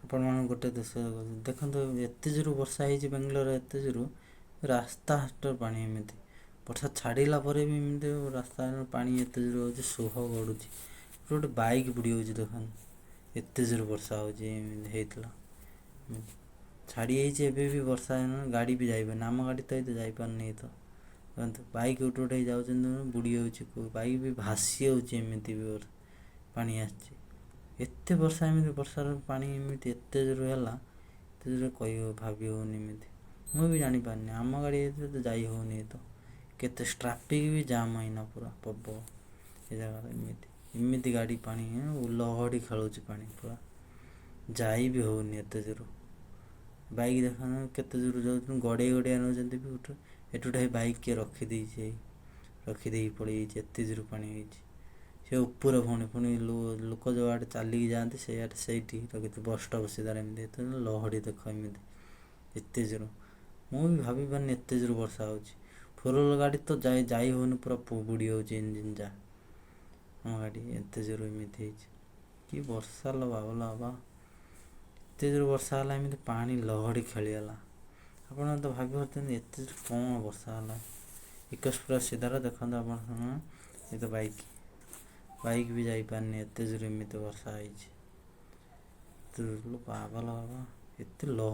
ଆପଣମାନଙ୍କୁ ଗୋଟେ ଦେଶ ଦେଖନ୍ତୁ, ଏତେ ଜୋର ବର୍ଷା ହେଇଛି ବାଙ୍ଗାଲୋର, ଏତେ ଜୋର ରାସ୍ତା ଘାଟ ପାଣି। ଏମିତି ବର୍ଷା ଛାଡ଼ିଲା ପରେ ବି ଏମିତି ରାସ୍ତା ପାଣି ଏତେ ଜୋର ହେଉଛି, ସୁହ ଗଡ଼ୁଛି। ଗୋଟେ ବାଇକ୍ ବୁଡ଼ି ଯାଉଛି ଦେଖନ୍ତୁ। ଏତେ ଜୋର ବର୍ଷା ହେଉଛି, ଏମିତି ହେଇଥିଲା, ଛାଡ଼ି ଯାଇଛି। ଏବେ ବି ବର୍ଷା, ଗାଡ଼ି ବି ଯାଇପାରୁନି। ଆମ ଗାଡ଼ି ତ ଏତେ ଯାଇପାରୁନି ତ। ଦେଖନ୍ତୁ, ବାଇକ୍ ଗୋଟେ ଗୋଟେ ଯାଉଛନ୍ତି, ବୁଡ଼ି ଯାଉଛି, ବାଇକ୍ ବି ଭାସି ଯାଉଛି। ଏମିତି ବି ପାଣି ଆସିଛି, ଏତେ ବର୍ଷା। ଏମିତି ବର୍ଷାର ପାଣି ଏମିତି ଏତେ ଜୋର ହେଲା, ଏତେ ଜୋର କହି ଭାବି ହେଉନି। ଏମିତି ମୁଁ ବି ଜାଣିପାରୁନି। ଆମ ଗାଡ଼ି ଏତେ ତ ଯାଇ ହେଉନି ତ। କେତେ ଟ୍ରାଫିକ୍ ବି ଜାମ୍ ଏଇନା ପୁରା ପ୍ରବଳ ଏ ଜାଗାରେ। ଏମିତି ଏମିତି ଗାଡ଼ି ପାଣି ଲହଡ଼ି ଖେଳୁଛି, ପାଣି ପୁରା ଯାଇ ବି ହେଉନି ଏତେ ଜୋର। ବାଇକ୍ ଦେଖ କେତେ ଦୂର ଯାଉଛନ୍ତି, ଗଡ଼େଇ ଗଡ଼େଇ ନେଉଛନ୍ତି ବି। ଗୋଟେ ଏଠି ଗୋଟେ ବାଇକ୍ କିଏ ରଖିଦେଇଛି, ଏଇ ରଖିଦେଇକି ପଳେଇଯାଇଛି। ଏତେ ଜୋର ପାଣି ହେଇଛି। ସେ ଉପରେ ପୁଣି ପୁଣି ଲୋକ ଯେଉଁ ଆଡ଼େ ଚାଲିକି ଯାଆନ୍ତି, ସେଇଆଡ଼େ ସେଇଠି ରଖିଛି। ବସ୍ ଷ୍ଟପ୍ ସିଧାରେ ଏମିତି ଏତେ ଲହଡ଼ି ଦେଖ, ଏମିତି ଏତେ ଜୋର। ମୁଁ ବି ଭାବିପାରୁନି ଏତେ ଜୋର ବର୍ଷା ହେଉଛି। ଫୋର୍ ହ୍ୱିଲର୍ ଗାଡ଼ି ତ ଯାଇ ଯାଇ ହେଉନି, ପୁରା ବୁଡ଼ି ଯାଉଛି ଇଞ୍ଜିନ୍ ଯା ଆମ ଗାଡ଼ି। ଏତେ ଜୋର ଏମିତି ହେଇଛି କି ବର୍ଷା ଲୋ ବାବା ବାବା। ଏତେ ଜୋର ବର୍ଷା ହେଲା, ଏମିତି ପାଣି ଲହଡ଼ି ଖେଳିଗଲା। ଆପଣ ତ ଭାବିପାରୁଛନ୍ତି ଏତେ ଜୋର କ'ଣ ବର୍ଷା ହେଲା। ଇକୋ ପୁରା ସିଧାର ଦେଖନ୍ତୁ ଆପଣ। ଏ ତ ବାଇକ୍ ବାଇକ୍ ବି ଯାଇପାରୁନି, ଏତେ ଜୋର ଏମିତି ବର୍ଷା ହେଇଛି। ବାବା ବାବା, ଏତେ ଲହ